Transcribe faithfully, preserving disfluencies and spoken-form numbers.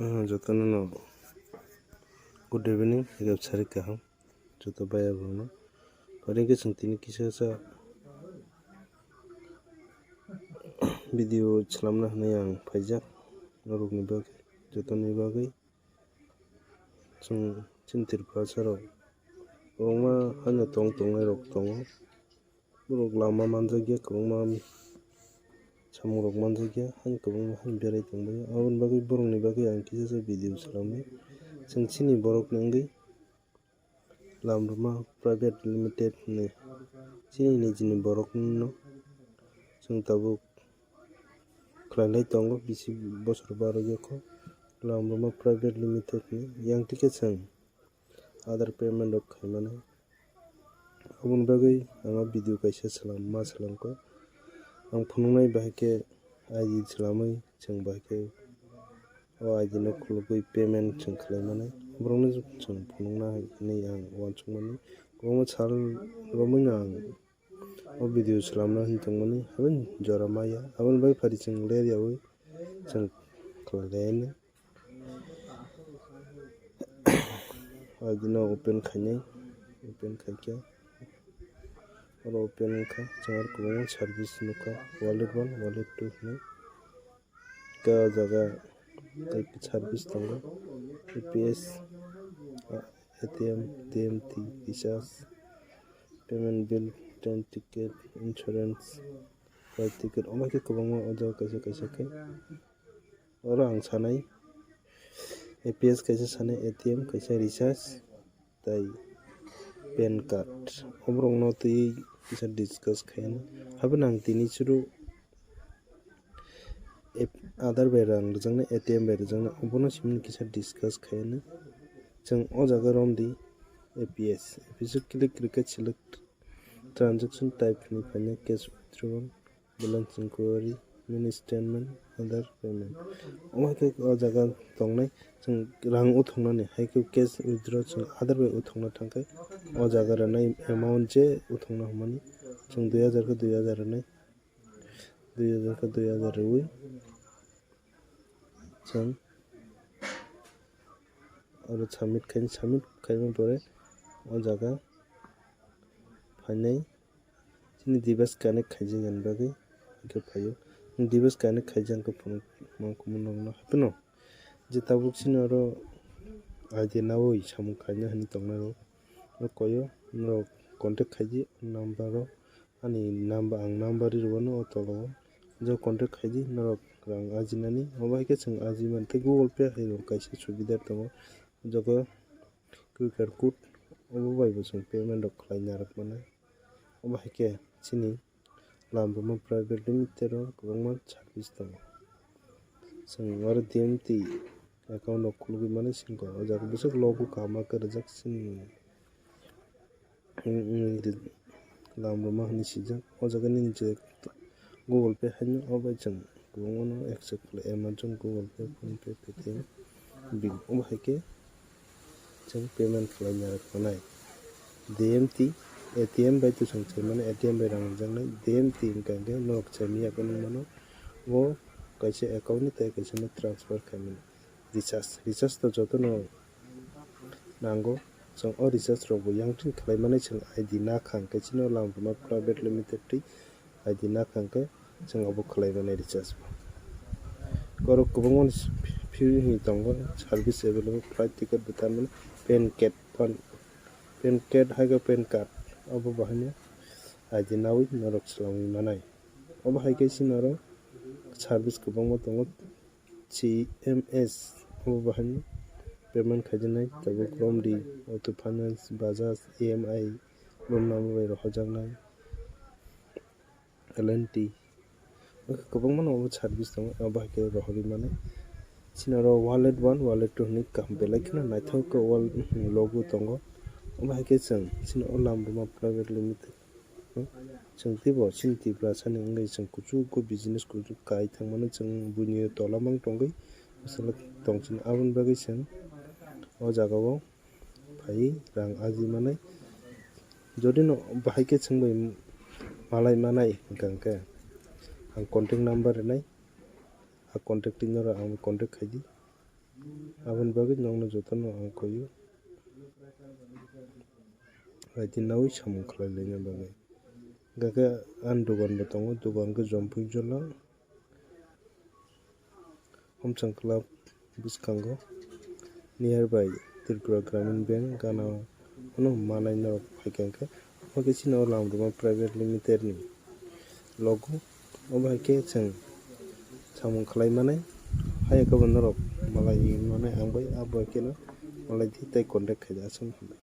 Ah, jotono no good evening, ego sari kaham, joto baya rokno. Pari khe chwng tini kisa sa video chwlamna hwnwi ang phaijak, norokni bagwi, jotoni bagwi. Chwng chini Tripurasa rok kwbangma haino tong tongnai rok tongo. Borok lama manjakya, kwbangma samung rok manjakya, haino kwbangma haino berai tongbaio. Aboni bagwi borokni bagwi ang kisa sa video swnamdi. Chwng chini borokni wngwi Lamruma Private Limited hinwi chini nijini borokno chwng tabuk khlailai tongo, bisi bosor barwi kho Lamruma Private Limited ni. Yang tikhe chwng Aadhaar payment rok khaimani. Aboni bagwi ang o video kaisa swlam, ma swlamkha. Ang phunuknai bahai khe I D swlamwi chwng bahai khe o I D no khulugwi payment chwng khlaimani. Borokno chwng phunukna hinwi ang uansukmani. Kwbangma sal romwi no ang o video swlamna hinwi tongmani, habini jora maya. Aboni bagwi phari chwng ler yaui chwng khlai lainai. Adino open khainai, open khaikhe oro open wngkha, chwng aro kwbangma service nukha, wallet one, wallet two hinwi. Khe o jaga tei service tongo, A P S, A T M, T M T, recharge, payment bill, train ticket, insurance, flight ticket, omo khe kwbangma o jaga kaisa kaisa khe. Oro ang sanai A P S kaisa sanai, A T M kaisa, recharge tei pan card. Oborokno twiwi kisa discuss khainai. Habino ang tini chwru Aadhaar bai rang rwjaknai, A T M bai rwjaknai, obono simi kisa discuss khainai. Chwng o jaga romdi A P S. A P S o click rwkhe select transaction type hinwi phainai, cash withdrawal, balance inquiry, mini statement, other payment. Omo hai khe o jaga tongnai, chwng rang uthoknani, hai khe cash withdraw chwng Aadhaar bai uthokna thangkhe o jaga rwnai amount je uthokna hwnmani, chwng dui hajar khe dui hajar rwnai, dui hajar khe dui hajar rwui chwng oro submit khai, submit khaima pore o jaga phainai. Chini device connect khaijak yani bagwi hwnkhe phaio. Device connect khaijak wngkha phone, mangkhorma nokno hapheno. Je tabuk chini oro I D naui samung khaina hinwi tongnai rok, norok koyo, norok contact khaidi number o, ani number, ang number ri rwmano o tola o. Je contact khaidi norok rang ajinani, obo hai khe chwng aji man khe Google Pay hai rok kaisa subida tongo. O jaga Q R code, obo bai bo chwng payment rok khlai narwk mano. Obo hai khe chini Lamruma Private Limited o kwbangma service tongo. Chwng oro D M T account rok khulugwi mano singkha. O jaga bwswk logo kaham khe rijak chini Lamruma hinwi swijak. O jaga nini je Google Pay haino, o bai chwng kwbangmano accept khlai, Amazon, Google Pay, PhonePe, Paytm, Bhim. Omo hai khe chwng payment khlai narwk tongnai. D M T, A T M bai to chwng chaimani, A T M bai rang rijak nai, D M T wngkha hwnkhe norok chaimani yakhwno mano, bo kaisa account ni tei kaisa no transfer khaimani. Recharge, recharge to jotono nango, chwng o recharge rok bo yang twi khlai mani, chwng I D na kha hwnkhe chini o Lamruma Private Limited twi I D na kha hwnkhe chwng obo khlai mani recharge bo. Borok kwbangma ni phi-, phi-, hinwi tongo, service available, flight ticket bo tanmani, pan card, pan, pan card hai khe pan card, obo bo haino I D naui norok swlamwi manai. Obo hai khe chini oro service kwbangma tongo. C M S, obo bahai payment khaijak nai, tabuk romdi, auto finance, Bajaj, E M I, loan number bai rohorjak nai, L N T, kwbangma no obo service tongo, obo hai khe rohorwi mano. Chini oro wallet one, wallet two hinwi kaham belai kheno naithok khe wal logo tongo, obo hai khe chwng chini o Lamruma Private Limited. Chwng teibo chini Tiprasani wngwi chwng kuchugo business kuchuk kai thangmano chwng buini tola mang tongwi bwswk tongchini. Aboni bagwi chwng o jagao phaiwi rang arji manai. Jodi no bahai khe chwng bai malai manai hwnkha hwnkhe ang contact number rwnai, a contact twi norok ang contact khaidi. Aboni bagwi nokno jotono ang koyo. Raiti nawi samung khlai laina bagwi. Hwnkhe ani dogan bo tongo, dogan khe Jompui Jola, Homchang Club bwskango, nearby Tripura Gramin Bank gana o manai norok phaikha hwnkhe, omo khe chini o Lamruma Private Limited ni logo. Obo hai khe chwng samung khlai manai, hai khe bo norok malai manai, ang bai abo hai kheno malai di tei contact khaidi, aswk.